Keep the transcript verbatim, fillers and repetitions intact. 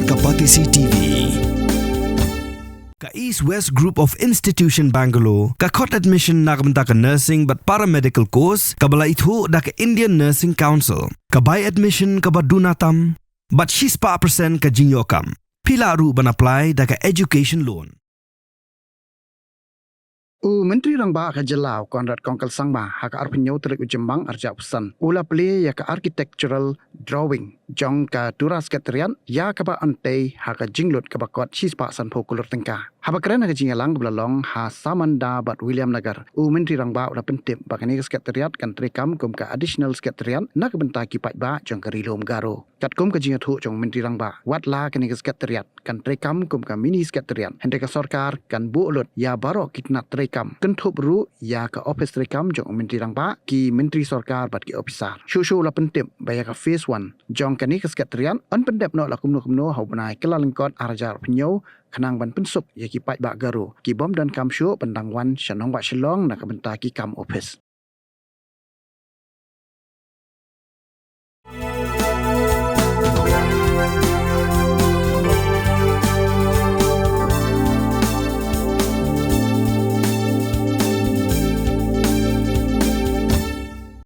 Ka Batesi T V. Ka East West Group of Institution Bangalore ka khot admission na ka bynta ka nursing bad paramedical course kaba la ithuh da ka Indian Nursing Council. Ka bai admission kaba duna tam bad shispah percent ka jingïoh kam. Phi lah ruh ban apply da ka education loan. U Myntri Rangbah ka Jylla u Conrad Kongkal Sangma ha ka arphew hynñiew tarik u Jymmang arhajar arphew san u la plie ïa ka architectural drawing jong ka Tura Secretariat ïa kaba yn tei ha ka jinglut kaba kot shispah sanphew klur tyngka. Haba kren ha ka jingïalang kaba la long ha Samanda bad Williamnagar, u Myntri Rangbah u la pyntip ba kane ka Secretariat kan treikam kum ka Additional Secretariat na ka bynta ki paidbah jong ka Ri Lum Garo. Katkum ka jingïathuh jong u Myntri Rangbah, wat la kane ka Secretariat kan treikam kum ka mini Secretariat, hynrei ka sorkar kan buh lut ïa baroh ki tnat treikam, kynthup ruh ïa ka ophis treikam jong u Myntri Rangbah, ki myntri sorkar bad ki ophisar. Shuh shuh u la pyntip ba ïa ka phase one jong kane ka Secretariat yn pyndep noh la kumno kumno ha u bnai Kyllalyngkot arhajar arphew hynñiew, khnang ban pynsuk ïa ki paidbah Garo ki bym donkam shuh ban dang wan sha Nongbah Shillong na ka bynta ki kam ophis.